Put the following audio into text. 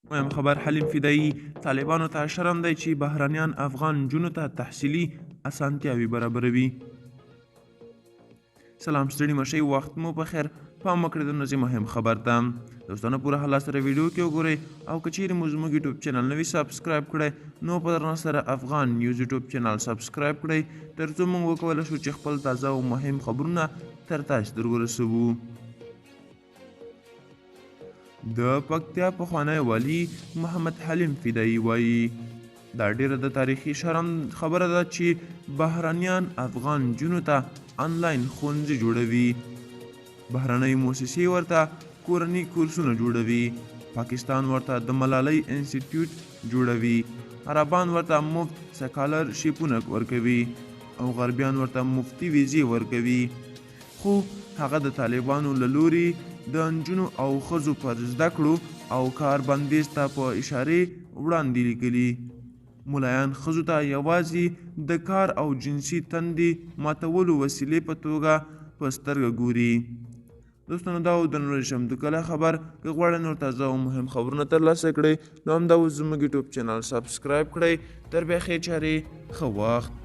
مهم خبر حلیم فدایي، طالبانو ته شرم دی چې بهرنیان افغان نجونو ته تحصیلي اسانتیاوې برابروي. سلام، ستړي مشئ، وخت مو په خیر. پام وکړئ د ورځې مهم خبر ته. دوستانو، پوره حالات سره ویډیو کې وګورئ او که چیرې مو زموږ یوټیوب چینل نوی سبسکرایب کړئ نو په درنه سره افغان نیوز یوټیوب چینل سبسکرایب کړئ، ترڅو موږ وکولی شو چې خپل تازه او مهم خبرونه تر تاسو در ورسوو. د پکتیا پخوانی والي محمد حلیم فدایي وایي، دا ډیره د تاریخي شرم خبره ده چې بهرنیان افغان نجونو ته انلاین ښوونځي جوړوي، بهرنۍ موسسې ورته کورني کورسونه جوړوي، پاکستان ورته د ملالۍ انسټیټیوټ جوړوي، عربان ورته مفت سکالرشیپونه ورکوي او غربیان ورته مفتي ویزې ورکوي، خو هغه د طالبانو له لوري د نجونو او ښځو پر زده کړو او کار بندیز ته په اشارې وړاندې لیکلي، ملایان ښځو ته یوازې د کار او جنسي تندې ماتولو وسیلې په توګه په سترګه ګوري. دوستانو، دا و د نن ورځې چمتو کړی خبر. که غواړئ نور تازه او مهم خبرونه ترلاسه کړئ نو همدا اوس زموږ یوټیوب چینل سبسکرایب کړئ. تر بیا ښې چارې، ښه وخت.